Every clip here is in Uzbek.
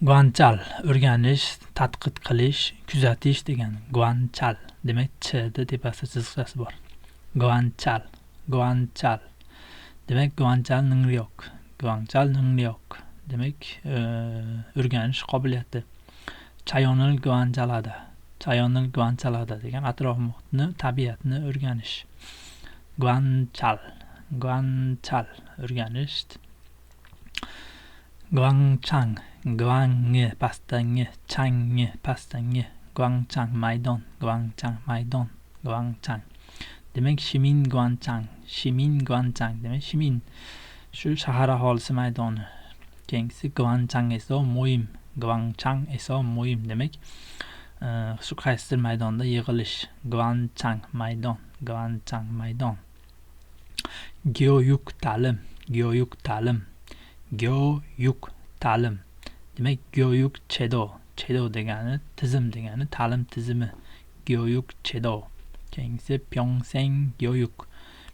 Guanchal o'rganish, tadqiq qilish, kuzatish degani. Guanchal demak chda tepasida chiziqchasi bor. Guanchal, guanchal. Demak, guanchal 능력, guanchal 능력. Demak, o'rganish qobiliyati. Chayonil guanchalada, chayonil guanchalada degan atrof muhitni, tabiatni o'rganish. Guanchal, guanchal o'rganish. Guangchang, guangi pastdangi, changi pastdangi, guangchang maydon, guangchang maydon, guangchang. Demak, Shimin Guangchang, Shimin Guangchang demak Shimin shu shahar aholisi maydoni. Keyingisi Guangchang esa mo'yim, Guangchang esa mo'yim demak shu qaysidir maydonda yig'ilish. Guangchang maydon, Guangchang maydon. Gyoyuk ta'lim, gyoyuk ta'lim, gyoyuk ta'lim. Demak, gyoyuk chedo, chedo degani tizim degani, ta'lim tizimi. Gyoyuk chedo. Keyingisi Pyongseng gyoyuk,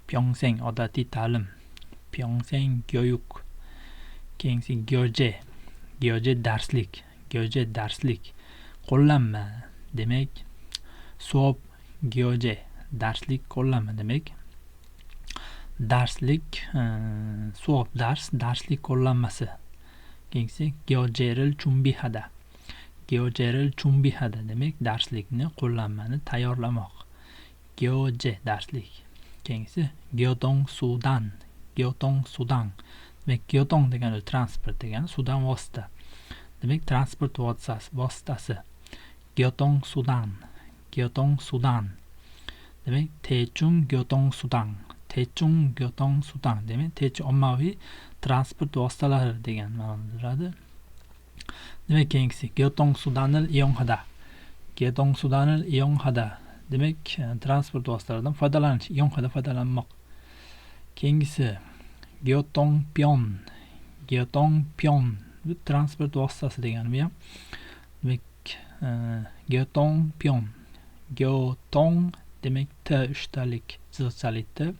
Pyongseng odatiy ta'lim, Pyongseng gyoyuk. Keyingisi gyoje, gyoje darslik, gyoje darslik, qo'llanma. Demak, suop gyoje darslik qo'llanma demak darslik, suop dars, darslik qo'llanmasi. Keyingisi gyojeril chumbihada, gyojeril chumbihada demak darslikni, qo'llanmani tayyorlamoq. Gyoje darslik. Keyingisi gyotong sudan, gyotong sudan. Demak, gyotong degani transport degani, sudan vosita. Demak, transport vositasi. Gyotong sudan, gyotong sudan. Demak, techung gyotong sudan, techung gyotong sudan. Demak, tech ommaviy transport vositalari degan ma'noni bildiradi. Demak, keyingisi gyotong sudanil iyonghada, gyotong sudanil iyonghada. Demak, transport vositalaridan foydalanish, iyonghada foydalanmoq. Keyingisi gyotong pion, gyotong pion. Bu transport vositasi degani bu ham. Demak, gyotong pion, gyotong demak t uchtalik chiziqchalik t,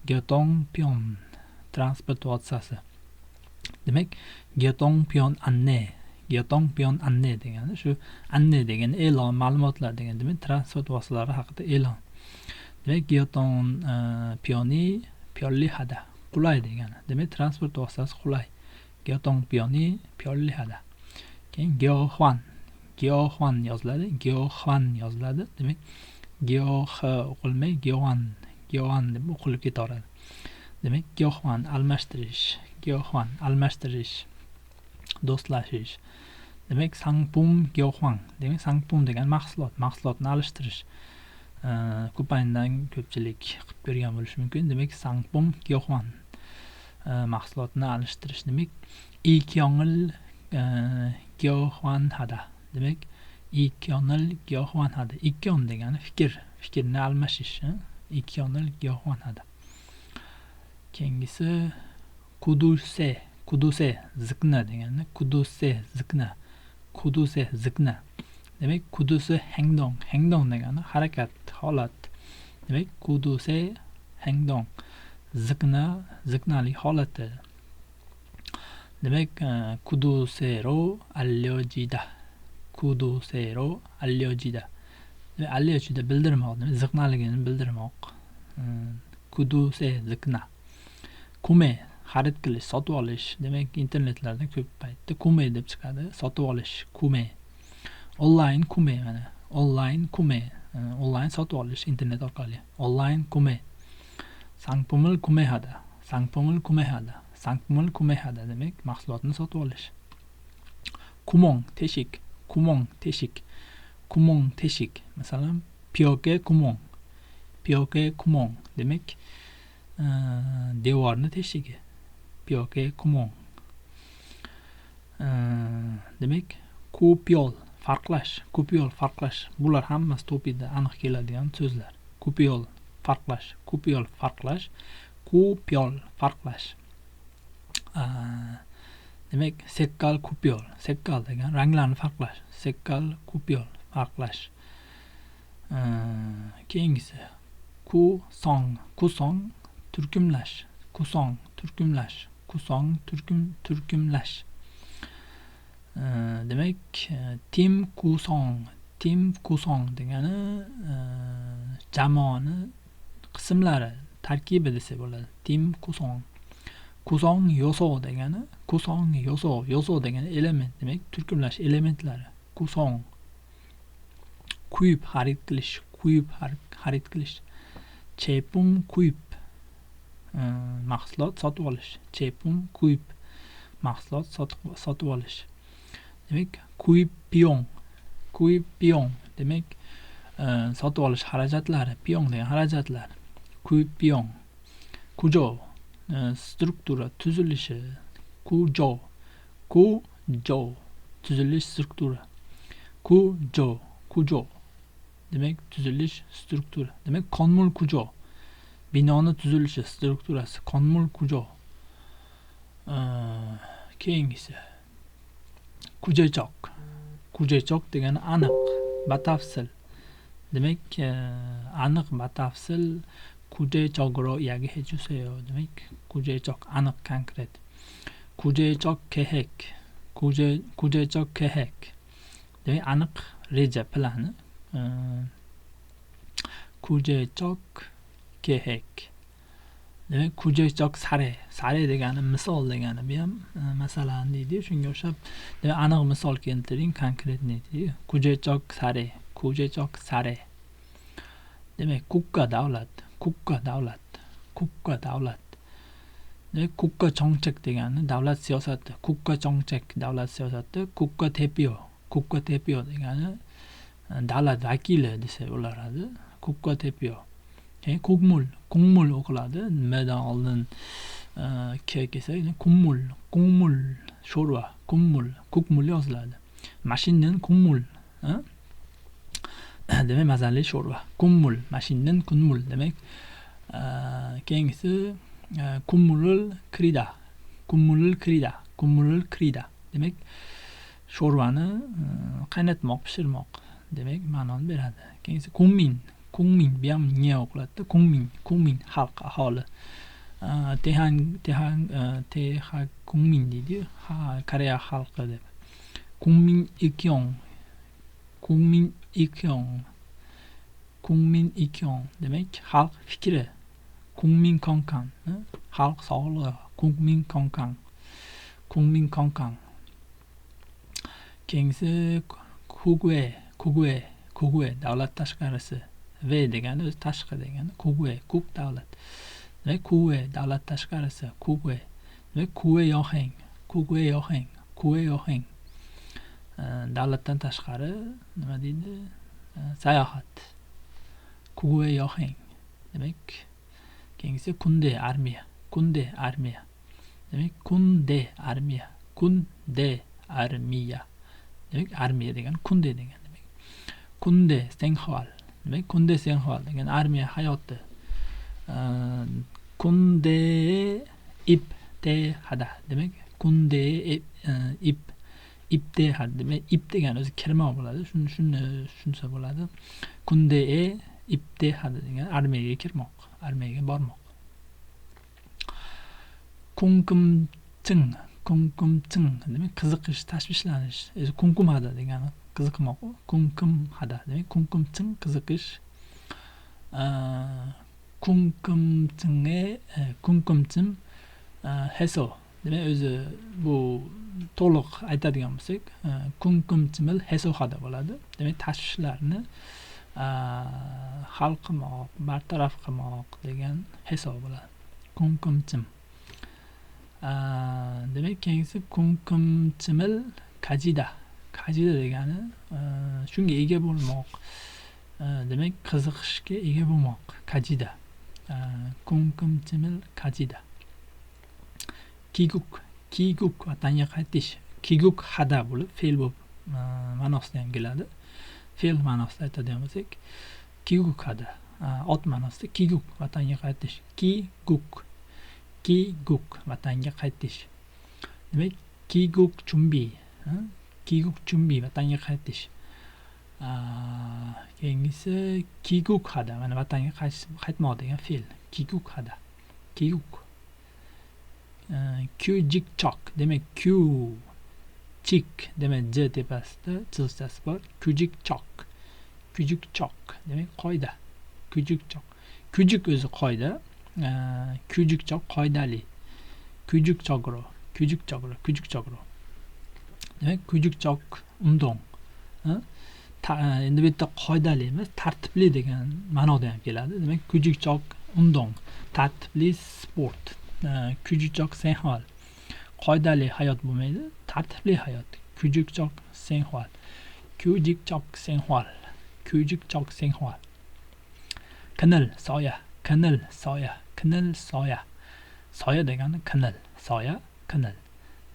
gyotong pion transport vositasi. Demak, gyotong pion anne, gyotong pion anne degani shu anne degani e'lon, ma'lumotlar degani. Demak, transport vositalari haqida e'lon. Demak, gyotong pioni piyollihada, qulay degani. Demak, transport vositasi qulay. Gyotong pioni piyollihada. Keyin gyoxvan, gyoxvan yoziladi, gyoxvan yoziladi. Demak, gyox o'qilmay gyovan, gyovan deb o'qilib ketaveradi. Demak, gyoxvan almashtirish, gyoxvan almashtirish, do'stlashish. Demak, sangpum gyoxvan. Demak, sangpum degan mahsulot, mahsulotni alishtirish. Ko'payindan ko'pchilik qilib ko'rgan bo'lishi mumkin. Demak, sangpum gyoxvan mahsulotni alishtirish. Demak, ikyongil gyoxvan hada. Demak, ikyonil gyoxvan hada. Ikyon degani fikr, fikrni almashish. Ikyonil gyoxvan hada. Keyingisi kuduse, kuduse zikna degani, kuduse zikna, kuduse zikna. Demak, kuduse hangdong, hangdong degani harakat, holat. Demak, kuduse hangdong, zikna, ziknali holati. Demak, kudusero allyojida, kudusero allyojida. Demak, allyojida bildirmoq, demak ziqnaligini bildirmoq. Kuduse zikna. Kume xarid qilish, sotib olish. Demak, internetlarda ko'p paytda kume deb chiqadi, sotib olish, kume. Online kume, mana online kume, onlayn sotib olish internet orqali. Online kume. Sangpumul kumehada, sangpumul kumehada, sangpumul kumehada demak mahsulotni sotib olish. Kumong teshik, kumong teshik, kumong teshik. Masalan, piyoke kumong, piyoke kumong demak devorni teshigi. Piyoke kumong. Demak, kupyol farqlash, kupyol farqlash. Bular hammasi topida aniq keladigan so'zlar. Kupyol farqlash, kupyol farqlash, kupyol farqlash. Demak, sekkal kupyol, sekkal degan ranglarni farqlash, sekkal kupyol farqlash. Keyingisi kusong, kusong turkumlash, kusong turkumlash, kusong turkumlash. Demak, 팀 구성, 팀 구성 degani jamoani qismlari, tarkibi desa bo'ladi. 팀 구성. 구성 요소 degani, 구성 요소, 요소 degani element, demak turkumlash elementlari. 구성. 구입 xarid qilish, 구입 xarid qilish. 제품 구입 mahsulot sotib olish. 제품 구입 mahsulot sotib olish. Demak, 구입 비용, 구입 비용 demak sotib olish xarajatlari, 비용 degan xarajatlar. 구입 비용. 구조 struktura tuzilishi. 구조, 구조 tuzilish, struktura. 구조, 구조 demak tuzilish, struktura. Demak, 건물 구조 binoni tuzilishi, strukturasi, 건물 구조. Keyingisi 구체적, 구체적 degani aniq, batafsil. Demak, aniq, batafsil. 구체적으로 이야기해 주세요. Demak, 구체적 aniq, konkret. 구체적 계획, 구체적 계획 demak aniq reja, plani. 구체적 계획 demak 구체적 사례, 사례 degani misol degani, bu ham masalan deydi, shunga o'xshab. Demak, aniq misol keltiring, конкретный deydi. 구체적 사례, 구체적 사례. Demak, 국가 davlat, 국가 davlat, 국가 davlat. Demak, 국가 정책 degani davlat siyosati, 국가 정책 davlat siyosati. 국가 대표, 국가 대표 degani davlat vakili desa bo'laradi. 국가 대표. Keyin 국물, 국물 o'qiladi. Mdan oldin k kelsa, 국물, 국물 sho'rva, 국물, 국물 yoziladi. 맛있는 국물, demak mazali sho'rva. 국물, 맛있는 국물 demak. Keyingisi 국물을 끓이다, 국물을 끓이다, 국물을 끓이다 demak sho'rvani qaynatmoq, pishirmoq demak ma'noni beradi. Keyingisi 국민, 국민 bu ham nye o'qiladida. 국민, 국민 xalq, aholi. 대한, 대한, 대하 국민 deydiyu, Koreya xalqi deb. 국민 의견, 국민 의견, 국민 의견 demak xalq fikri. 국민 건강 xalq sog'lig'i. 국민 건강, 국민 건강. Keyingisi 국외, 국외, 국외 davlat tashqarisi. 외 degani o'zi tashqi degani. 국외, 국 davlat. Demak, 국외 davlat tashqarisi, 국외. Demak, 국외 여행, 국외 여행, 국외 여행. Davlatdan tashqari nima deydi? Sayohat. 국외 여행. Demak, keyingisi 군대 armiya, 군대 armiya. Demak, 군대 armiya, 군대 armiya. Demak, armiya degani 군대 degan demak. 군대 생활. Demak, 군대 생활 degan armiya hayoti. 군대 입대하다. Demak, 군대 입 입대하 demak 입 degani o'zi kirmoq bo'ladi. Shuni tushunsa bo'ladi. 군대에 입대하다 degan armiyaga kirmoq, armiyaga bormoq. 궁금증, 궁금증 demak qiziqish, tashvishlanish. O'zi 궁금하다 degani qiziqmoq. 궁금하다 demak 궁금증 qiziqish. 궁금증에 궁금증 해소 demak o'zi bu to'liq aytadigan bo'lsak, 궁금증을 해소하다 bo'ladi. Demak, tashvishlarni hal qilmoq, bartaraf qilmoq degan 해소 bo'ladi. 궁금증. Demak, keyingisi 궁금증을 가지다. 가지다 degani shunga ega bo'lmoq. Demak, qiziqishga ega bo'lmoq. 가지다. 궁금증을 가지다. 귀국, 귀국 vatanga qaytish. 귀국하다 bo'lib fe'l bo'lib ma'nosida ham keladi. Fe'l ma'nosida aytadigan bo'lsak, 귀국하다 ot ma'nosida 귀국 vatanga qaytish. 귀국, 귀국 vatanga qaytish. Demak, 귀국 준비, 귀국 준비 vatanga qaytish. Keyingisi 귀국하다, mana vatanga qaytmoq degan fe'l. 귀국하다, 귀국. 규직척 demak 구 Chik demak J tepasida chiziqchasi bor. Kujikchok. Kujikchok demak qoida. Kujikchok. Kujuk o'zi qoida. Kujikchok qoidali. Kujikchogro, kujikchogro, kujikchogro. Demak, kujikchok undong. Endi bu yerda qoidali emas, tartibli degan ma'noda ham keladi. Demak, kujikchok undong, tartibli sport. Kujikchok senhval. Qoidali hayot bo'lmaydi, tartibli hayot. Kujikchok senhval. Kujikchok senhval. Kujikchok senhval. Kınıl soya, kınıl soya, kınıl soya. Soya degani kınıl, soya, kınıl.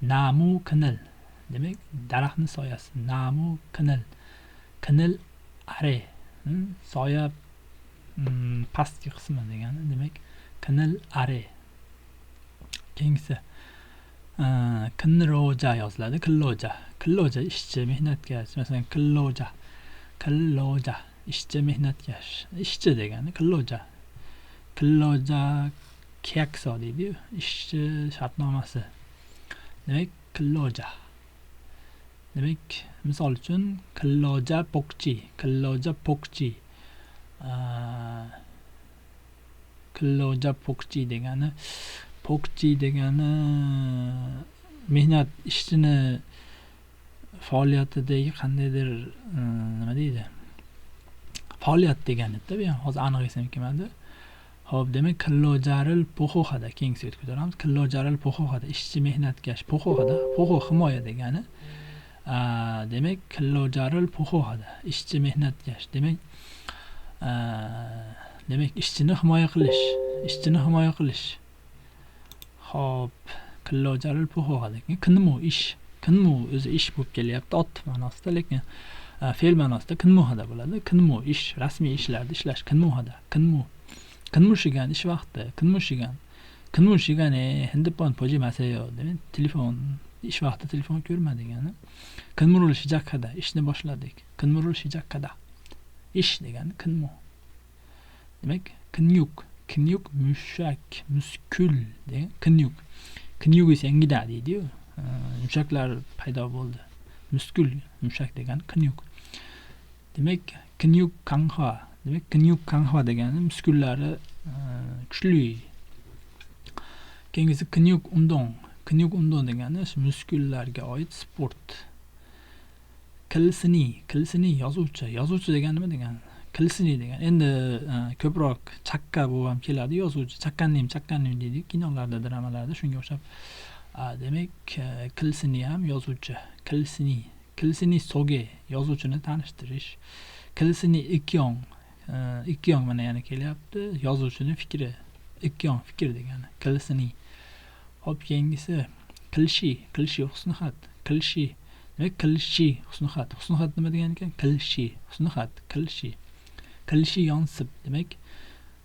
Namu kınıl. Demak, daraxtning soyasi. Namu kınıl. Kınıl are. Soya pastki qismi degani. Demak, kınıl are. Keyingisi kinroja yoziladi. Killoja. Killoja ishchi, mehnatkash. Masalan, killoja. Killoja ishchi, mehnatkash. Ishchi degani killoja. Killoja kekso deydi-yu, ishchi shartnomasi. Demak, killoja. Demak, misol uchun killoja pokchi, killoja pokchi. Killoja pokchi degani, pokchi degani mehnat ishchini faoliyatidagi qandaydir nima deydi? Faoliyat degani-da bu ham hozir aniq esimga kelmadi. Xo'p, demak, killojaril po'xo'xada keyingisiga o'tib ko'taramiz. Killojaril po'xo'xada ishchi mehnatkash, po'xo'xada, po'xo himoya degani. Demak, killojaril po'xo'xada ishchi mehnatkash. Demak, demak ishchini himoya qilish, ishchini himoya qilish. Xo'p, killojaril po'xo'xada. Kinmu ish, kinmu o'zi ish bo'lib kelyapti ot ma'nosida, lekin fe'l ma'nosida kinmuhada bo'ladi. Kinmu ish, rasmiy ishlarda ishlash kinmuhada, kinmu. Kinmushigan ish vaqti, kinmushigan. Kinmushigan hindipon poji masayo, demak, telefon ish vaqti telefon ko'rma degani. Kinmurul shijakkada ishni boshladik. Kinmurul shijakkada. Ish degani kinmu. Demak, kinyuk, kinyuk mushak, muskul degan kinyuk. Kinyuk sengida deydi-yu. Mushaklar paydo bo'ldi. Muskul mushak degani kinyuk. Demak, kinyuk qanha. Demak, kinyuk qanha degani muskullari kuchli. Keyingisi kinyuk undong. Kinyuk undong degani muskullarga oid sport. Kilsini, kilsini yozuvchi. Yozuvchi degani nima degani? Kilsini degan. Endi ko'proq chakka bu ham keladi, yozuvchi. Chakkannim, chakkannim deydi kinolarda, dramalarda shunga o'xshab. Demak, kilsini ham yozuvchi. Kilsini, kilsini soge yozuvchini tanishtirish. Kilsini ikyong, ikyong mana yana kelyapti, yozuvchining fikri. Ikyong fikr degani. Kilsini. Hop, keyingisi kilshi, kilshi husnixat, kilshi. Demak, kilshi husnixat. Husnixat nima degan ekan? Kilshi, husnixat, kilshi. Kilshi yonsib, demak,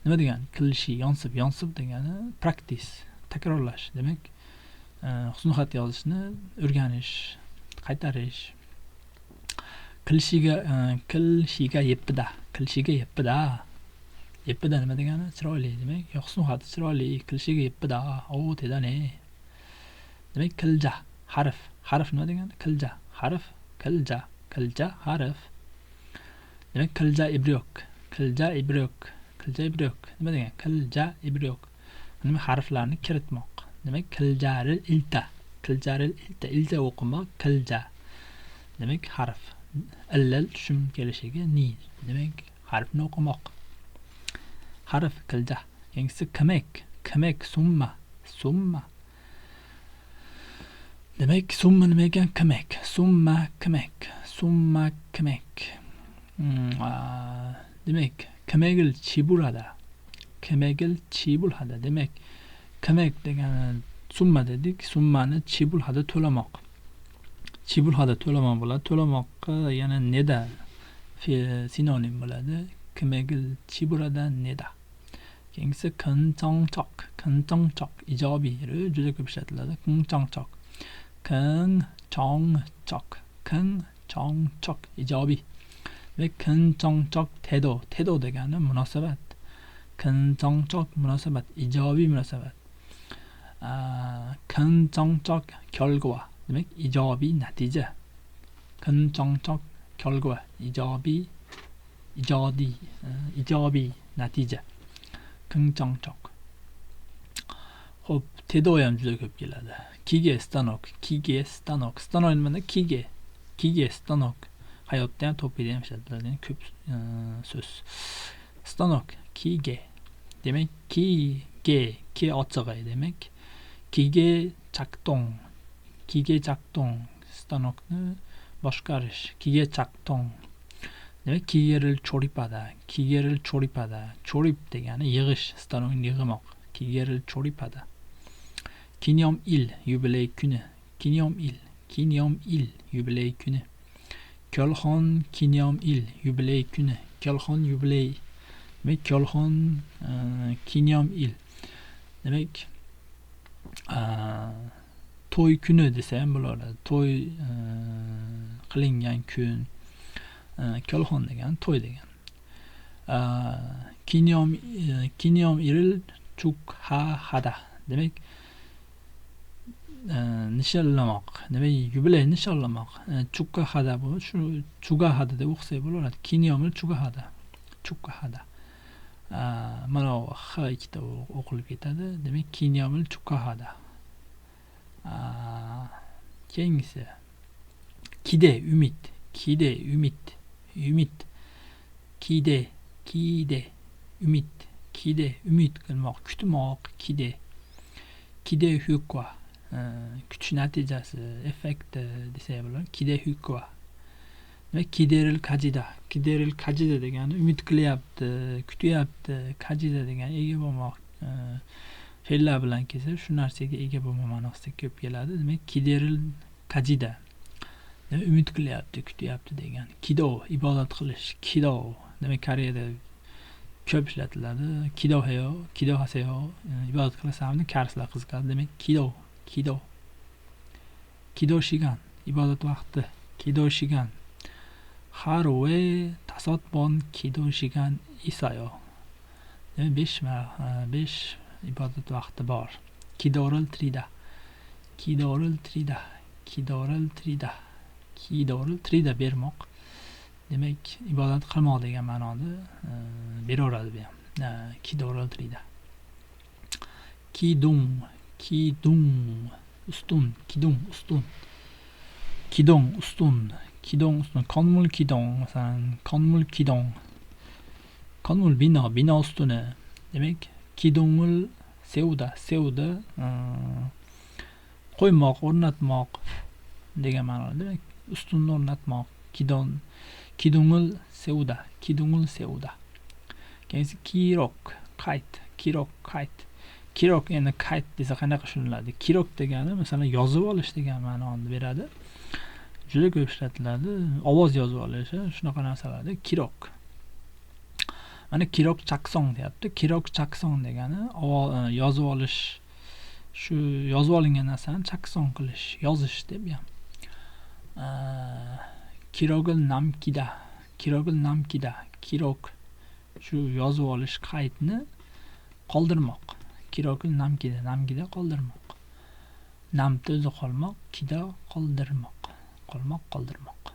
nima degan? Kilshi yonsib, yonsib degani practice, takrorlash. Demak, husnixat yozishni o'rganish, qaytarish. Kilshiga, kilshiga yeppida, kilshiga yeppida. Yeppida nima degani? Chiroyli, demak, husnixati chiroyli, kilshiga yeppida. O, tedane. Demak, kilja, harf. Harf nima degani? Kilja, harf, kilja, kilja, harf. Demak, kilja ibrok, kilja ibrok, kilja ibrok. Nima degani? Kilja ibrok. Nima harflarni kiritmoq. Demak, kiljaril ilta, kiljaril ilta, ilta o'qimoq, kilja. Demak, harf. Illal tushum kelishiga ni. Demak, harfni o'qimoq. Harf kilja. Keyingisi kimek, kimek summa, summa. Demak, summa nima ekan? Kimek, summa kimek, summa kimek. Demak, kimegil chibulada. Kimegil chibulhada. Demak, kimek degani summa dedik, summani chibulhada to'lamoq. Chibulhada to'lamoq bo'ladi. To'lamoqqa yana neda sinonim bo'ladi. Kimegil chibulada neda. Keyingisi kinchongchok, kinchongchok ijobiy, juda ko'p ishlatiladi. Kinchongchok. Kinchongchok, kinchongchok ijobiy. Va kinchongchok tedo, tedo degani munosabat. Kinchongchok munosabat, ijobiy munosabat. Kinchongchok 결과, Demak, ijobiy natija. 긍정적 결과, ijobiy, ijodiy, ijobiy natija. 긍정적. Xo'p, теdo ham juda ko'p keladi. 기계 stanok, 기계 stanok. Stanok nimada? 기계. 기계 stanok. Hayotda ham, TOPIkda ham ishlatiladigan ko'p so'z. Stanok, 기계. Demak, 기계, ke ochig'i demak. 기계 작동, 기계 작동, stanokni boshqarish. 기계 작동. Demak, 기계를 조립하다, 기계를 조립하다. 조립 degani yig'ish, stanokni yig'moq. 기계를 조립하다. 기념일, yubiley kuni. 기념일, 기념일, yubiley kuni. 결혼 기념일, yubiley kuni. 결혼 yubiley. Demak, 결혼 기념일. Demak, to'y kuni desa ham bo'laveradi. To'y qilingan kun. 결혼 degani to'y degani. 기념일을 축하하다. Demak, nishonlamoq. Demak, yubiley nishonlamoq. 축하하다 bu shu 축하하다 deb o'qisak bo'laveradi. 기념을 축하하다. 축하하다. Mana x ikkita o'qilib ketadi. Demak, 기념을 축하하다. Keyingisi 기대, umid, 기대, umid, umid, 기대, 기대, umid, 기대, umid qilmoq, kutmoq, 기대, 기대 효과, kutish natijasi, effekti desak bo'ladi. 기대 효과. Demak, 기대를 가지다, 기대를 가지다 degani umid qilyapti, kutyapti, 가지다 degani ega bo'lmoq. Fe'llar bilan kelsa shu narsaga ega bo'lma ma'nosida ko'p keladi. Demak, 기대를 가지다. Demak, umid qilyapti, kutyapti degani. 기도, ibodat qilish, 기도. Demak, Koreyada ko'p ishlatiladi. 기도해요, 기도하세요. Ibodat qilasanmi? Koreyslar qiziqadi. Demak, 기도, 기도. 기도 시간, ibodat vaqti. 기도 시간. 하루에 5번 기도 시간 있어요. Demak, 5 ibodat vaqti bor. 기도를 드리다. 기도를 드리다. 기도를 드리다. 기도를 드리다 bermoq. Demak, ibodat qilmoq degan ma'noni beraveradi bu ham. 기도를 드리다. 기둥, 기둥, ustun, 기둥, ustun. 기둥, ustun, 기둥, ustun. 건물 기둥, masalan, 건물 기둥. 건물 bino, bino ustuni. Demak, 기둥을 세우다, 세우다 qo'ymoq, o'rnatmoq degan ma'noda. Demak, ustunni o'rnatmoq. 기둥, 기둥을 세우다, 기둥을 세우다. Keyingisi 기록, qayd, 기록, qayd. 기록 endi qayd desa qanaqa tushuniladi? 기록 degani masalan yozib olish degan ma'noni beradi. Juda ko'p ishlatiladi. Ovoz yozib olish, shunaqa narsalarda 기록. Mana 기록 작성 deyapti. 기록 작성 degani yozib olish, shu yozib olingan narsani 작성 qilish, yozish deb ham. 기록을 남기다, 기록을 남기다, 기록 shu yozib olish qaydni qoldirmoq. 기록을 남기다, 남기다 qoldirmoq. 남da o'zi qolmoq, 기다 qoldirmoq, qolmoq, qoldirmoq.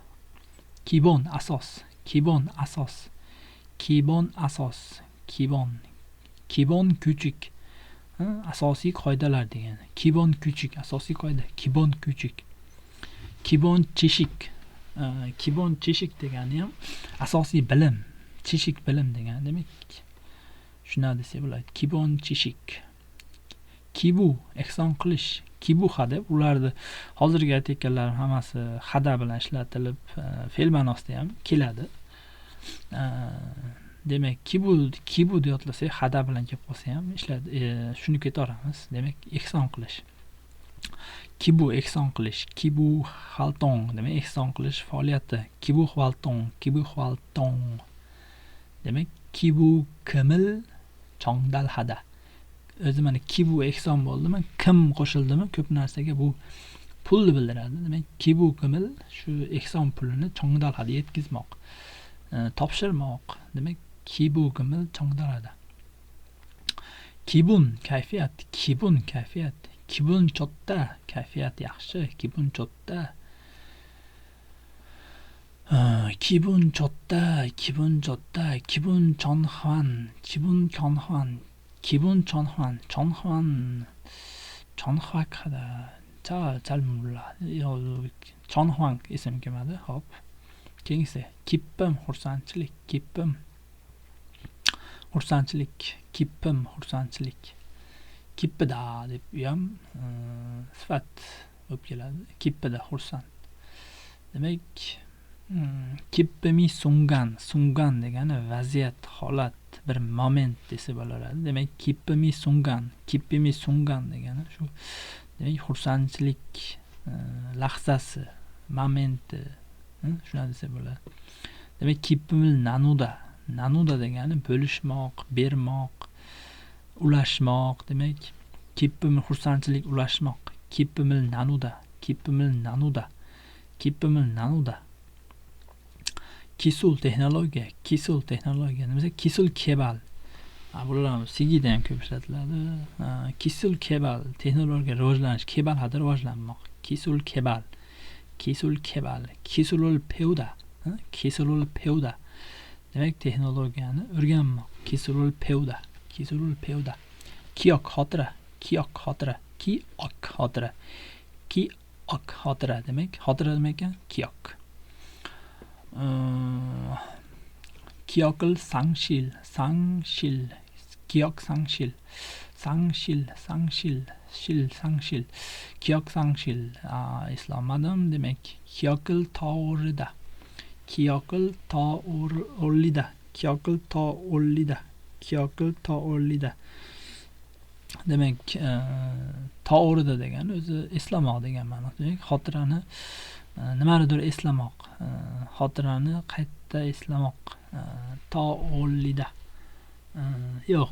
기본 asos, 기본 asos, 기본 asos, 기본, 기본 규칙, asosiy qoidalar degani. 기본 규칙, asosiy qoida, 기본 규칙. 기본 지식, 기본 지식 degani ham asosiy bilim, 지식 bilim degani. Demak, shunday desak bo'ladi. 기본 지식. 기부 ehson qilish, 기부하다 ularni hozirgi aytayotganlarim hammasi 하다 bilan ishlatilib, fe'l ma'nosida ham keladi. Demak, 기부, 기부 deb yodlasak, 하다 bilan kelib qolsa ham tushunib ketaveramiz. Demak, ehson qilish. 기부 ehson qilish, 기부 활동 demak ehson qilish faoliyati. 기부 활동, 기부 활동. Demak, 기부금을 전달하다. O'zi mana 기부 ehson bo'ldimi, 금 qo'shildimi, ko'p narsaga bu pulni bildiradi. Demak, 기부금을 shu ehson pulini 전달하다 yetkazmoq, topshirmoq. Demak, 기부금을 전달하다. 기분 kayfiyat, 기분 kayfiyat, 기분 좋다, kayfiyat yaxshi. 기분 좋다. 기분 좋다, 기분 좋다, 기분 전환, 기분 전환, 기분 전환, 전환, 전환하다. 잘 몰라. 전환 esim kelmadi. Hop. Keyingisi 기쁨, xursandchilik, 기쁨. Xursandchilik, 기쁨, xursandchilik. 기쁘다 deb u ham sifat bo'lib keladi. 기쁘다 xursand. Demak, 기쁨이 순간, 순간 degani vaziyat, holat, bir moment desa bo'laveradi. Demak, 기쁨이 순간, 기쁨이 순간 degani shu. Demak, xursandchilik lahzasi, momenti, shunday desa bo'ladi. Demak, 기쁨을 나누다, 나누다 degani bo'lishmoq, bermoq, ulashmoq. Demak, 기쁨 xursandchilik ulashmoq. 기쁨을 나누다, 기쁨을 나누다, 기쁨을 나누다. 기술 texnologiya, 기술 texnologiya. Nima 기술 개발. Bular ham Sigida ham ko'p ishlatiladi. 기술 개발, texnologiya rivojlanish, 개발 hadi rivojlanmoq. 기술 개발, 기술 개발, 기술을 배우다, 기술을 배우다. Demak, texnologiyani o'rganmoq. 기술을 배우다, 기술을 배우다. 기억 xotira, 기억 xotira, 기억 xotira, 기억 xotira. Demak, xotira nima ekan? 기억. 기억을 상실, 상실, 기억 상실, 상실, 상실, 실, 상실, 기억 상실. Eslolmadim. Demak, 기억을 떠오르다, 기억을 떠올리다, 기억을 떠올리다, 기억을 떠올리다. Demak, 떠오르다 degani o'zi eslamoq degan ma'no. Demak, xotirani nimanidir eslamoq, xotirani qayta eslamoq. 떠올리다. Yo'q,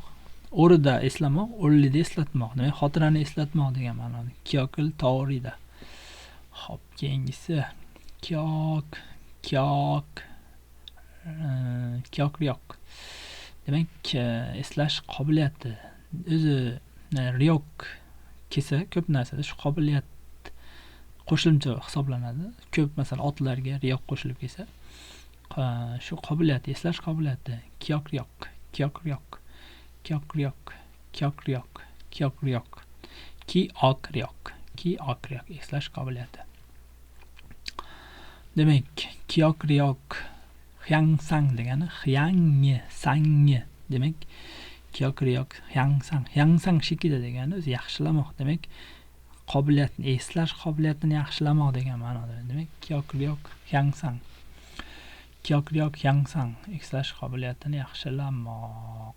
오르다 eslamoq, 올리다 eslatmoq. Demak, xotirani eslatmoq degan ma'noda. 기억을 떠올리다. Xo'p, keyingisi 기억, 기억, 기억력. Demak, eslash qobiliyati. O'zi 력 kelsa ko'p narsada shu qobiliyat qo'shimcha hisoblanadi. Ko'p masalan otlarga 력 qo'shilib kelsa, shu qobiliyat, eslash qobiliyati. 기억력, 기억력, 기억력, 기억력, 기억력, 기억력, 기억력 eslash qobiliyati. Demak, 기억력 향상 degani 향, sang. Demak, 기억력 향상, 향상시키다 degani o'zi yaxshilamoq. Demak, qobiliyatni, eslash qobiliyatini yaxshilamoq degan ma'noda. Demak, 기억력 향상, 기억력 향상 eslash qobiliyatini yaxshilamoq.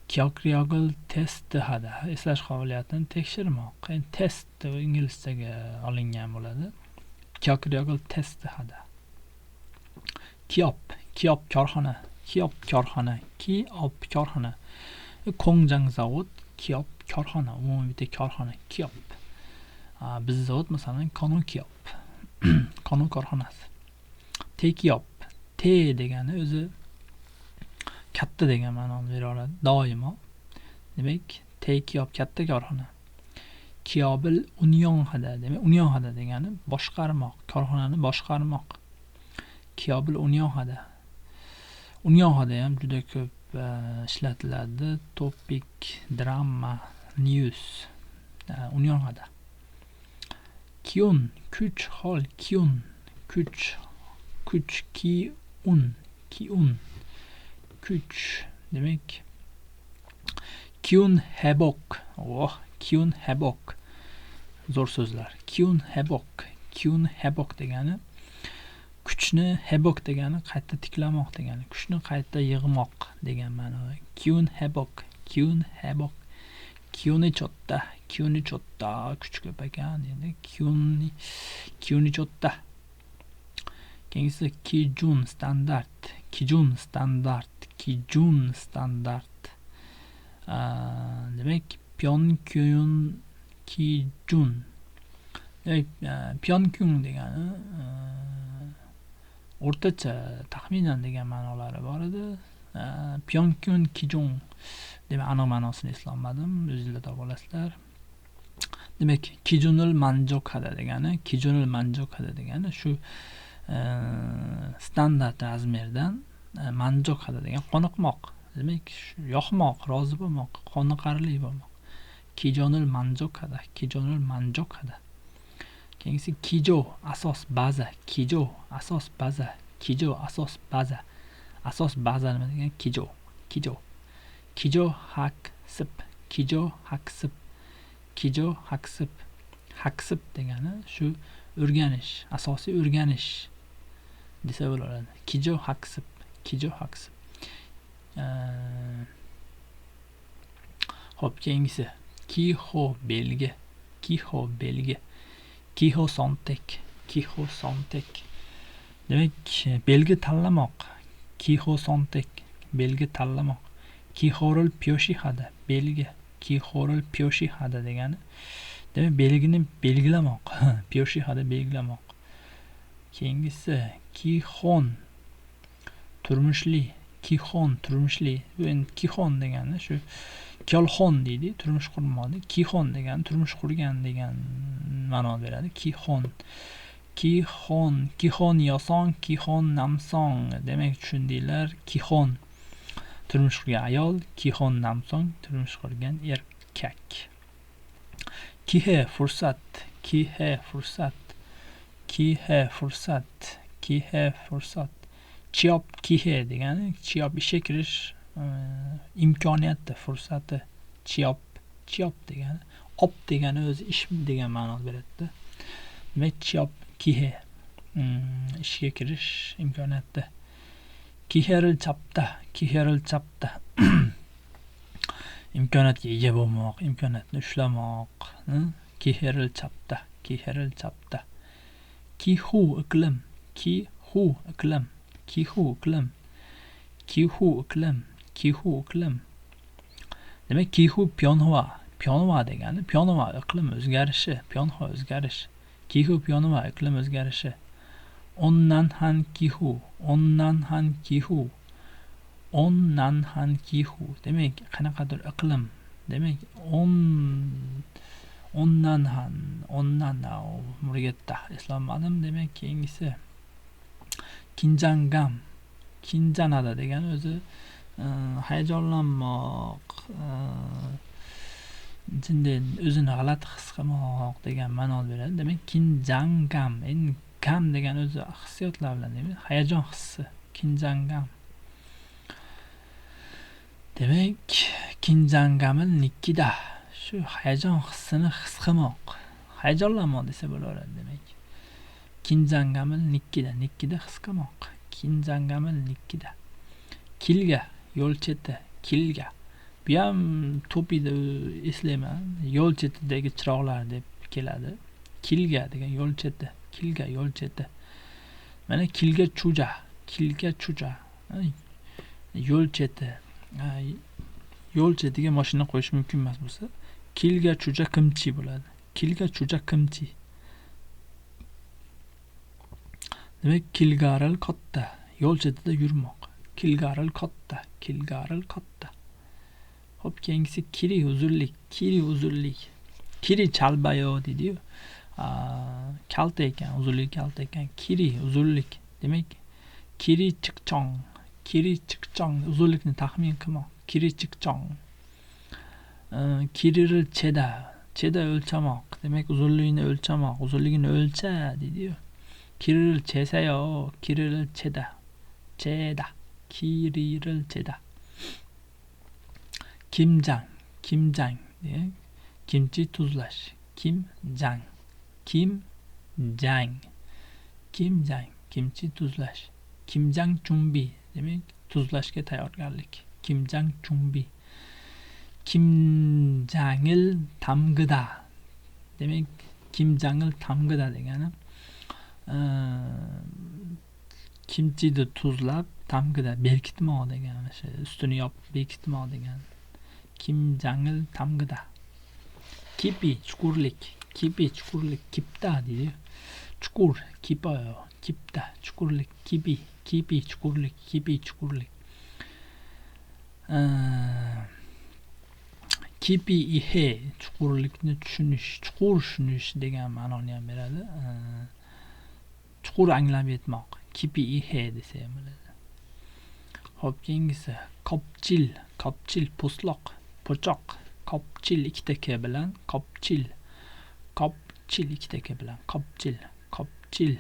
기억력을 테스트하다, eslash qobiliyatini tekshirmoq. Endi test inglizchaga olingan bo'ladi. 기억력을 테스트하다. 기업, 기업 korxona, 기업 korxona, 기업 korxona. 공장 zavod, 기업 korxona, umumiy bitta korxona, 기업. Bizni zavod masalan Konu 기업. Konu korxonasi. 대기업, 대 degani o'zi katta degan ma'noni bera oladi doimo. Demak, 대기업 katta korxona. 기업을 운영하다, demak, 운영하다 degani boshqarmoq, korxonani boshqarmoq. 기업을 운영하다. 운영하다 ham juda ko'p ishlatiladi. Topic, drama, news. 운영하다. 기운, kuch, hol, 기운, kuch, kuch, 기운, 기운, kuch. Demak, 기운 회복. Oh, 기운 회복. Zo'r so'zlar. 기운 회복, 기운 회복 degani kuchni, 회복 degani qayta tiklamoq degani, kuchni qayta yig'moq degan ma'no. 기운 회복, 기운 회복. 기운이 좋다, 기운이 좋다. Kuch ko'p ekan endi. 기운이, 기운이 좋다. Keyingisi 기준 standart, 기준 standart, 기준 standart. Demak, 평균 기준. Demak, 평균 degani o'rtacha, taxminan degan ma'nolari bor edi. Pyonkun kijong demak aniq ma'nosini eslolmadim, o'zingizlar topib olasizlar. Demak, kijunul manjokhada degani, kijunul manjokhada degani shu standart razmerdan manjokhada degan qoniqmoq. Demak, yoqmoq, rozi bo'lmoq, qoniqarli bo'lmoq. Kijunul manjokhada, kijunul manjokhada. Keyingisi kijo asos baza, kijo asos baza, kijo asos baza. Asos baza nima degan? Kijo, kijo. Kijo haksip, kijo haksip, kijo haksip. Haksip degani shu o'rganish, asosiy o'rganish desa bo'ladi. Kijo haksip, kijo haksip. Xo'p, keyingisi kiho belgi, kiho belgi. Kiho sontek, kiho sontek. Demak, belgi tanlamoq. Kiho sontek, belgi tanlamoq. Kihorul pyoshihada, belgi. Kihorul pyoshihada degani demak belgini belgilamoq. Pyoshihada belgilamoq. Keyingisi kihon turmushli, kihon turmushli. Bu endi kihon degani shu kyolxon deydi, turmush qurmoq. Kihon degani turmush qurgan degan ma'no beradi. Kihon. Kihon, kihon yosong, kihon namsong. Demak, tushundinglar, kihon turmush qurgan ayol, kihon namsong turmush qurgan erkak. Kihe fursat, kihe fursat, kihe fursat, kihe fursat. Chiyop kihe degani chiyop ishga kirish imkoniyati, fursati. Chiyop, chiyop degani op degani o'zi ish degan ma'no beradi. Demak, chiyop kihe ishga kirish imkoniyati. Kiheril chapta, kiheril chapta. Imkoniyatga ega bo'lmoq, imkoniyatni ushlamoq. Kiheril chapta, kiheril chapta. Kihu iqlim, kihu iqlim, kihu iqlim, kihu iqlim, kihu iqlim. Demak, kihu pyonhua, pyonhua degani pyonhua iqlim o'zgarishi, pyonhua o'zgarish. Kihu pyonhua iqlim o'zgarishi. Onnanhan kihu, onnanhan kihu, onnanhan kihu. Demak, qanaqadir iqlim. Demak, onnanhan, onnanau murgetda eslolmadim. Demak, keyingisi kinjangam, kinjanada degani o'zi hayajonlanmoq, jinday o'zini g'alati his qilmoq degan ma'no beradi. Demak, kinjangam, endi gam degani o'zi hissiyotlar bilan, demak, hayajon hissi, kinjangam. Demak, kinjangamil nikkida shu hayajon hissini his qilmoq, hayajonlanmoq desa bo'laveradi. Demak, kinjangamil nikkida, nikkida his qilmoq, kinjangamil nikkida. Kilga yo'l cheti, kilga. Bu ham topida eslayman, yo'l chetidagi chiroqlar deb keladi. Kilga degan yo'l cheti, kilga yo'l cheti. Mana kilga chuja, kilga chuja. Yo'l cheti. Yo'l chetiga mashina qo'yish mumkin emas bo'lsa, kilga chuja kimchi bo'ladi. Kilga chuja kimchi. Demak, kilgaril katta, yo'l chetida yurmoq. Kilgaril katta, kilgaril katta. Xo'p, keyingisi kiri uzunlik, kiri uzunlik. Kiri chalbayo deydi-yu. Kalta ekan, uzunlik kalta ekan. Kiri uzunlik. Demak, kiri chiqchong, kiri chiqchong uzunlikni taxmin qilmoq. Kiri chiqchong. Kiril cheda, cheda o'lchamoq. Demak, uzunligini o'lchamoq, uzunligini o'lcha deydi-yu. Kiril chesayo, kiril cheda. Cheda, kiril cheda. Kimjang, kimjang demak, kimchi tuzlash. Kimjang, kimjang, kimjang, kimchi tuzlash. Kimjang chumbi demak, tuzlashga tayyorgarlik. Kimjang chumbi. Kimjangil tamgida demak, kimjangil tamgida degani kimchini tuzlab tamgida berkitmoq degani, o'sha ustini yopib bekitmoq degani. Kimjangil tamgida. Kipi chuqurlik, kipi chuqurlik, kipta deydi. Chuqur, kipa, kipta, chuqurlik, kipi, kipi chuqurlik, kipi chuqurlik. Kipi ihe chuqurlikni tushunish, chuqur tushunish degan ma'noni ham beradi. Chuqur anglab yetmoq. Kipi ihe desa ham bo'ladi. Xo'p, keyingisi kopchil, kopchil po'stloq, po'choq, kopchil ikkita k bilan, kopchil, kopchil ikkita k bilan, kopchil, kopchil.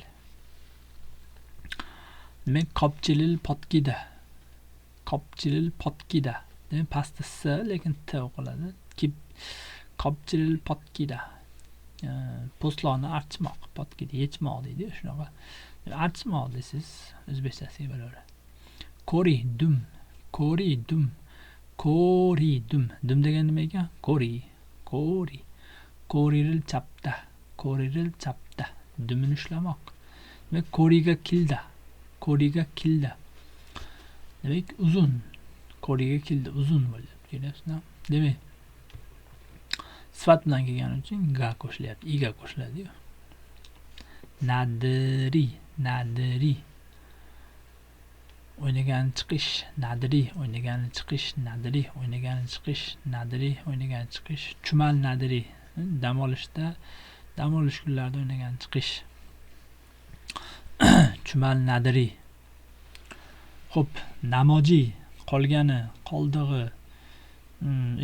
Demak, kopchilil potkida, kopchilil potkida. Demak, pastda s, lekin t o'qiladi. Kopchilil potkida. Po'stloqni archmoq, potkida yechmoq deydi, shunaqa. Archmoq desangiz o'zbekchasiga bo'laveradi. Kori dum, kori dum, kori dum. Dum degan nima ekan? Kori, kori. Koriril chapda, koriril chapda. Dumini ushlamoq. Demak, koriga kilda, koriga kilda. Demak, uzun. Koriga kilda uzun bo'lyapti. Ko'ryapsizmi? Demak, sifat bilan kelgani uchun ga qo'shilyapti, iga qo'shiladi-yu. Nadiri, nadiri. O'ynagani chiqish, nadiri, o'ynagani chiqish, nadiri, o'ynagani chiqish, nadiri, o'ynagani chiqish, chumal nadiri. Dam olishda, dam olish kunlarida o'ynagani chiqish. Chumal nadiri. Xo'p, namoji qolgani, qoldig'i.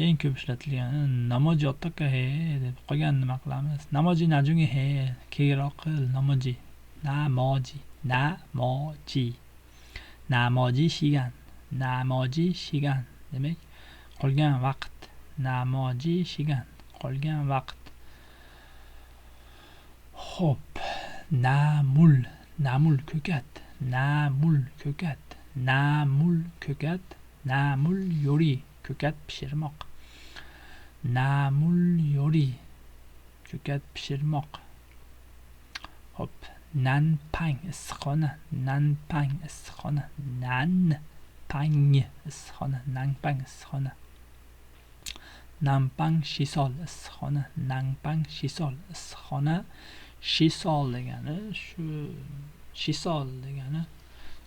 Eng ko'p ishlatilgani namoji ottaka he deb qolgan nima qilamiz? Namoji najungi he, keyinroq qil, namoji. Namoji, namoji. Namoji shigan, namoji shigan. Demak, qolgan vaqt, namoji shigan, qolgan vaqt. Xo'p, namul, namul ko'kat, namul ko'kat, namul ko'kat, namul yo'ri, ko'kat pishirmoq. Namul yo'ri, ko'kat pishirmoq. Xo'p, nanpang issiqxona, nanpang issiqxona, nan pang issiqxona, nanpang issiqxona. Nanpang shisol issiqxona, nanpang shisol issiqxona. Shisol degani shu, shisol degani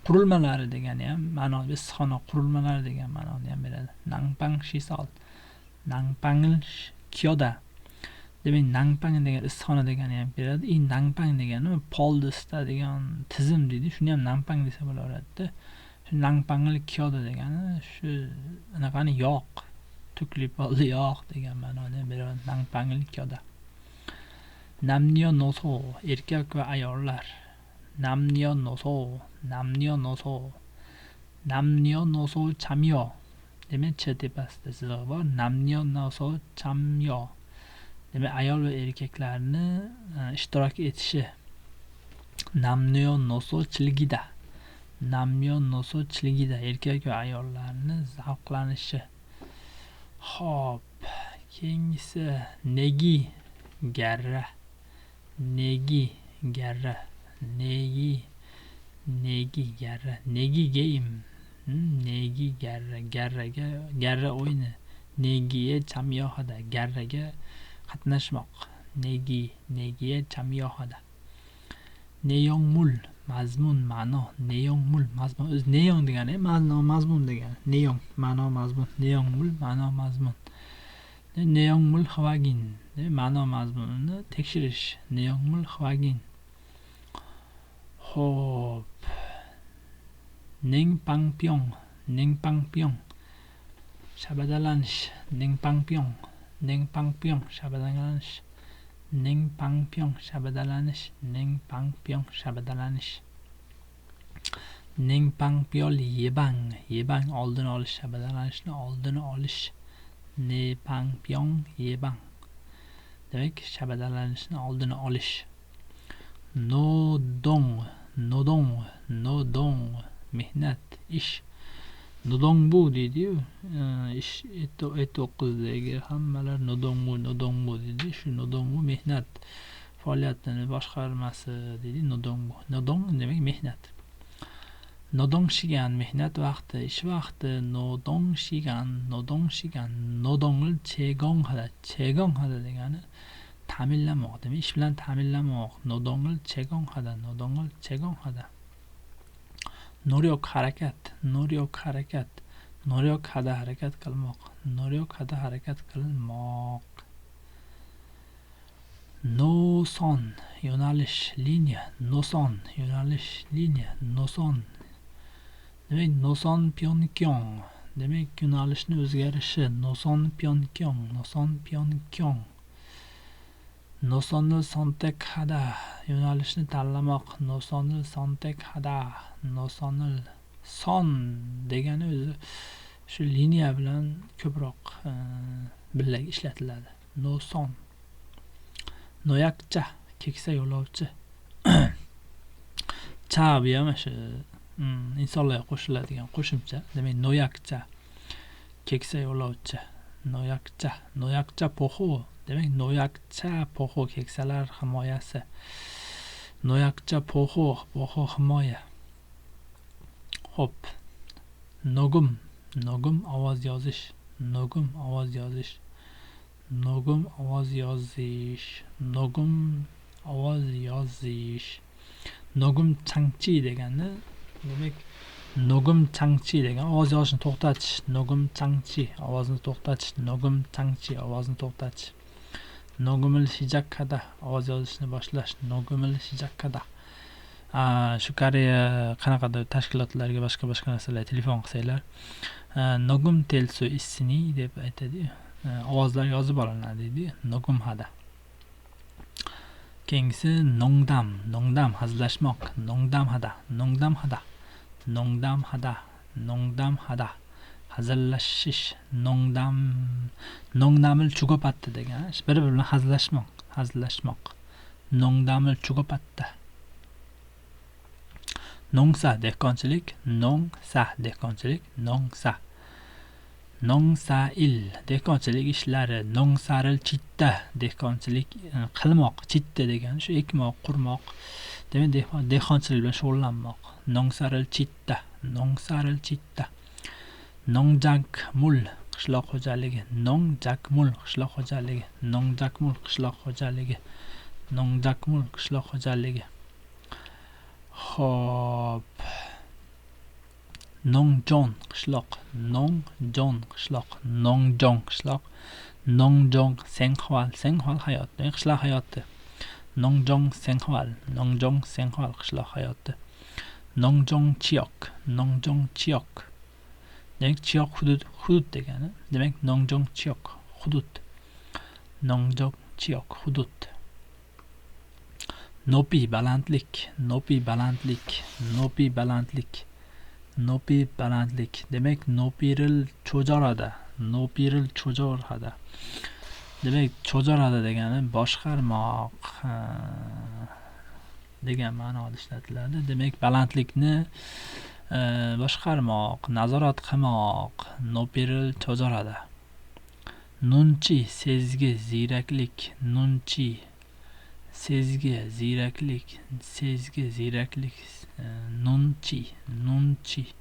qurilmalari degani ham ma'no, issiqxona qurilmalari degan ma'noni ham beradi. Nanpang shisol, nanpangil kiyoda. Demak, nanpang degan issiqxona degani ham beradi. Nanpang degani polni isitadigan tizim deydi. Shuni ham nanpang desa bo'laveradi-da. Shu nanpangil kiyoda degani shu anaqani yoq, tukli polni yoq degan ma'noni ham beradi. Nanpangil kiyoda. Namniyo noso, erkak va ayollar. Namniyo noso, namniyo noso, namniyo noso chamyo. Demak, ch tepasida chizig'i bor. Namniyo noso chamyo. Demak, ayol va erkaklarni ishtirok etishi. Namniyo noso chilgida. Namniyo noso chilgida, erkak va ayollarni zavqlanishi. Xo'p, keyingisi negi garra, negi garra, negi, negi garra, negi game, negi garra, garraga, garra o'yini, negiye chamyohada, garraga qatnashmoq, negi, negiye chamyohada. Neyongmul, mazmun, ma'no, neyongmul, mazmun, o'zi neyong degani ma'no, mazmun degani, neyong, ma'no, mazmun, neyongmul, ma'no, mazmun. Neyongmul xvagin, ma'no mazmunini tekshirish, neyongmul xvagin. Xo'p, nengpangpyong, nengpangpyong, shabadalanish, nengpangpyong, nengpangpyong, shabadalanish, nengpangpyong, shabadalanish, nengpangpyong, shabadalanish. Nengpangpyol yebang, yebang oldini olish, shabadalanishni oldini olish. Nepangpyong yebang. Demak, shabadalanishni oldini olish. Nodong, nodong, nodong, mehnat, ish. Nodongbu deydi-yu, ish E9dagi hammalar nodongbu, nodongbu deydi. Shu nodongbu mehnat faoliyatini boshqarmasi deydi, nodongbu. Nodong demak mehnat. Nodong shigan, mehnat vaqti, ish vaqti. Nodong shigan, nodong shigan, nodongil chegonghada, chegonghada degani ta'minlamoq, demak ish bilan ta'minlamoq. Nodongil chegonghada, nodongil chegonghada. Noryok harakat, noryok harakat, 노력하다 harakat qilmoq, 노력하다 harakat qilmoq. 노선 yo'nalish, liniya, 노선 yo'nalish, liniya, 노선. Demak, 노선 변경, demak yo'nalishni o'zgarishi, 노선 변경, 노선 변경. 노선을 선택하다 yo'nalishni tanlamoq, 노선을 선택하다, 노선을 son degani o'zi shu liniya bilan ko'proq birga ishlatiladi. 노선. 노약자 keksa yo'lovchi. 자 bu ham shu insonlarga qo'shiladigan qo'shimcha. Demak, 노약자 keksa yo'lovchi, 노약자, 노약자 보호. Demak, 노약자 보호 keksalar himoyasi. 노약자 보호, 보호 himoya. Xo'p. 녹음, 녹음 ovoz yozish, 녹음 ovoz yozish. 녹음 ovoz yozish, 녹음 ovoz yozish. 녹음 장치 degani, demak, 녹음 장치 degan ovoz yozishni to'xtatish, 녹음 장치 ovozni to'xtatish, 녹음 장치 ovozni to'xtatish. 녹음을 시작하다 ovoz yozishni boshlash, 녹음을 시작하다. Shu Koreya qanaqadir tashkilotlarga boshqa narsalar telefon qilsanglar, 녹음 될 수 있으니 deb aytadi-yu. Ovozlar yozib olinadi deydi. 녹음하다. Keyingisi 농담, 농담 hazillashmoq, 농담하다, 농담하다, 농담하다, 농담하다. Hazillashish, 농담, 농담을 주고받다 degan, bir-biri bilan hazillashmoq, hazillashmoq. 농담을 주고받다. 농사 dehqonchilik, 농사 dehqonchilik, 농사. 농사일 dehqonchilik ishlari, 농사를 짓다 dehqonchilik qilmoq, 짓다 degani shu ekmoq, qurmoq, demak dehqonchilik bilan shug'ullanmoq. 농사를 짓다, 농사를 짓다. 농작물 qishloq xo'jaligi, 농작물 qishloq xo'jaligi, 농작물 qishloq xo'jaligi, 농작물 qishloq xo'jaligi. Xo'p. 농촌 qishloq, 농촌 qishloq, 농촌 qishloq, 농촌 생활, 생활 hayot, demak qishloq hayoti. 농촌 생활, 농촌 생활 qishloq hayoti. 농촌 지역, 농촌 지역. Demak 지역 hudud, hudud degani. Demak 농촌 지역 hudud. 농촌 지역 hudud. 높이 balandlik, 높이 balandlik, 높이 balandlik. 높이 balandlik. Demak, 높이를 조절하다, 높이를 조절하다. Demak, 조절하다 degani boshqarmoq degan ma'noda ishlatiladi. Demak, balandlikni boshqarmoq, nazorat qilmoq, 높이를 조절하다. 눈치 sezgi, ziyraklik, 눈치 sezgi, ziyraklik, sezgi, ziyraklik, 눈치, 눈치.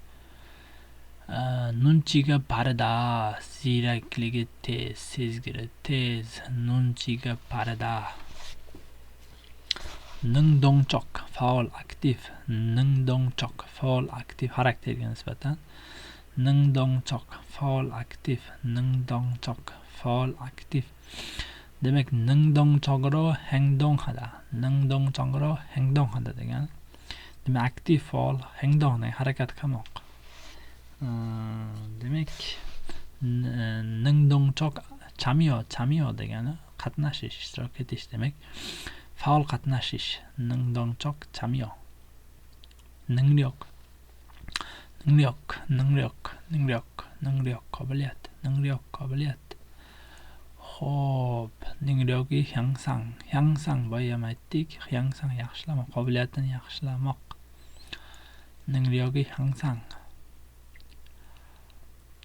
눈치가 빠르다, ziyrakligi tez, sezgiri tez, 눈치가 빠르다. 능동적, faol, aktiv, 능동적, faol, aktiv xarakterga nisbatan. 능동적, faol, aktiv, 능동적, faol, aktiv. Demak, 능동적으로 행동하다, 능동적으로 행동하다 degan. Demak, aktiv faol 행동 harakat qilmoq. Demak, 능동적 참여, 참여 degani qatnashish, ishtirok etish demak. Faol qatnashish, 능동적 참여. 능력, 능력, 능력, 능력, 능력, qobiliyat, 능력, qobiliyat. Xo'p, 능력이 향상, 향상 boya ham aytdik, 향상 yaxshilamoq, qobiliyatini yaxshilamoq. 능력이 향상.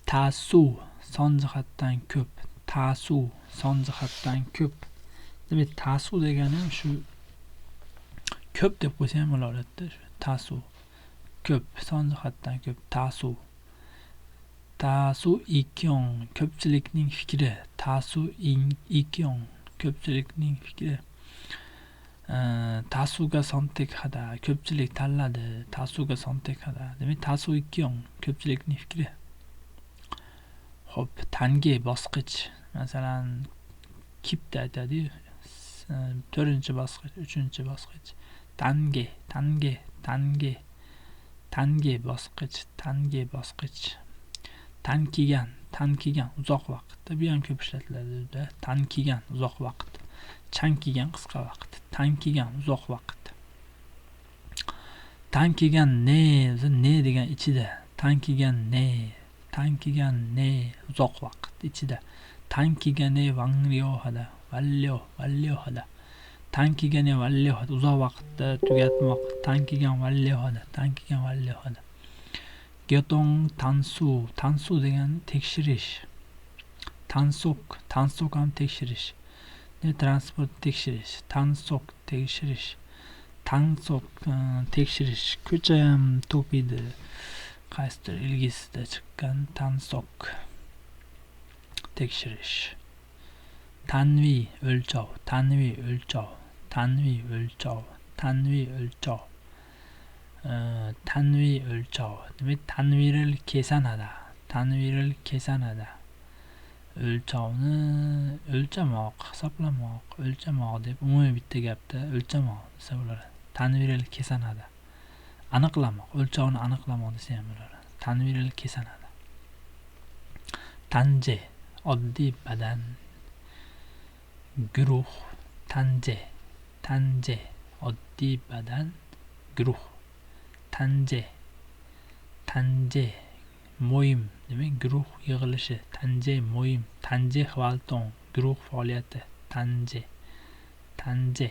다수 son jihatdan ko'p, 다수 son jihatdan ko'p. Demak, 다수 degani ham shu ko'p deb qo'ysa ham bo'laveradi-da, shu 다수 ko'p, son jihatdan ko'p, 다수. 다수 의견 ko'pchilikning fikri, 다수 의견 ko'pchilikning fikri. 다수가 선택하다, ko'pchilik tanladi, 다수가 선택하다. Demak, 다수 의견 ko'pchilikning fikri. Xo'p, tange bosqich, masalan, kipda aytadi-yu, 4-bosqich, 3-bosqich. Tange, tange, tange, tange bosqich, tange bosqich. Tankigan, tankigan uzoq vaqt. Bu ham ko'p ishlatiladi. Tankigan uzoq vaqt. Chankigan qisqa vaqt. Tankigan uzoq vaqt. Tankigan ne, ne degan ichida. Tankigan ne, tankigan ne uzoq vaqt ichida. Tankigane vangliohada, valyo, valyohada. Tankigane valyohada uzoq vaqtda tugatmoq. Tankigan valyohada, tankigan valyohada. Gyotong tansu, tansu degani tekshirish. Tansok, tansok ham tekshirish. Ne transport tekshirish, tansok tekshirish. Tansok tekshirish. Ko'cha ham to'piydi. Qaysidir ilgisida chiqqan tansok tekshirish. Tanvi o'lchov, tanvi o'lchov, tanvi o'lchov, tanvi o'lchov. Tanvi o'lchov. Demak, tanviril kesanada, tanviril kesanada. O'lchovni o'lchamoq, hisoblamoq, o'lchamoq deb umumiy bitta gapda o'lchamoq desa bo'ladi. Tanviril kesanada. Aniqlamoq, o'lchovni aniqlamoq desa ham bo'ladi. Tanviril kesanada. Tanje oddiy badan guruh, tanje, tanje oddiy badan guruh. Tanje, tanje mo'yim demak guruh yig'ilishi. Tanje mo'yim, tanje xvaltong guruh faoliyati. Tanje, tanje,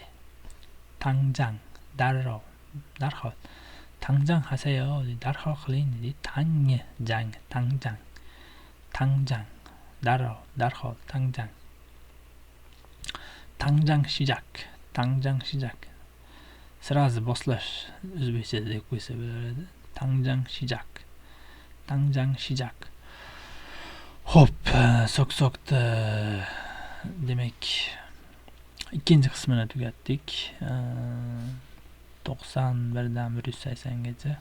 tangjang darrov, darhol. Tangjang hasayo darhol qiling deydi. Tangjang, tangjang, tangjang darrov, darhol, tangjang. Tangjang shijak, tangjang shijak. Sirazi boshlash o'zbekchada deb qo'ysa bo'ladi. Tangjang shijak, tangjang shijak. Xo'p, sok-sokda demak ikkinchi qismini tugatdik. 91 dan 180 gacha.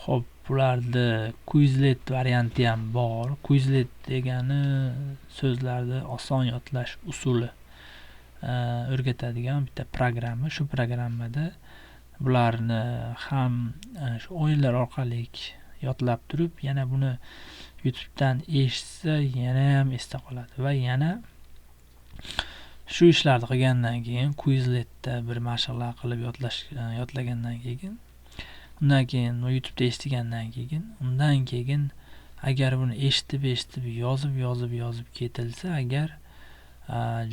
Xo'p, bularni Quizlet varianti ham bor. Quizlet degani so'zlarni oson yodlash usuli o'rgatadigan bitta programma. Shu programmada bularni ham shu o'yinlar orqali yodlab turib, yana buni YouTube'dan eshitsa yana ham esda qoladi va yana shu ishlarni qilgandan keyin Quizletda bir mashqlar qilib yodlagandan keyin, undan keyin YouTube'da eshitgandan keyin, undan keyin agar buni eshitib yozib ketilsa, agar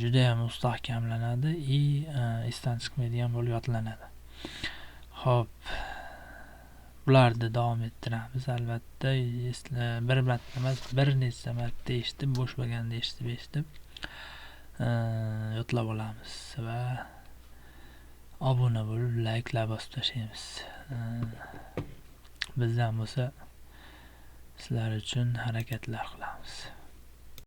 juda ham mustahkamlanadi va esdan chiqmaydigan bo'lib yodlanadi. Xo'p, bularni davom ettiramiz albatta. Bir marta emas, bir necha marta eshitib, bo'sh bo'lganda eshitib yodlab olamiz va obuna bo'lib layklar bosib tashlaymiz. Bizdan bo'lsa sizlar uchun harakatlar qilamiz.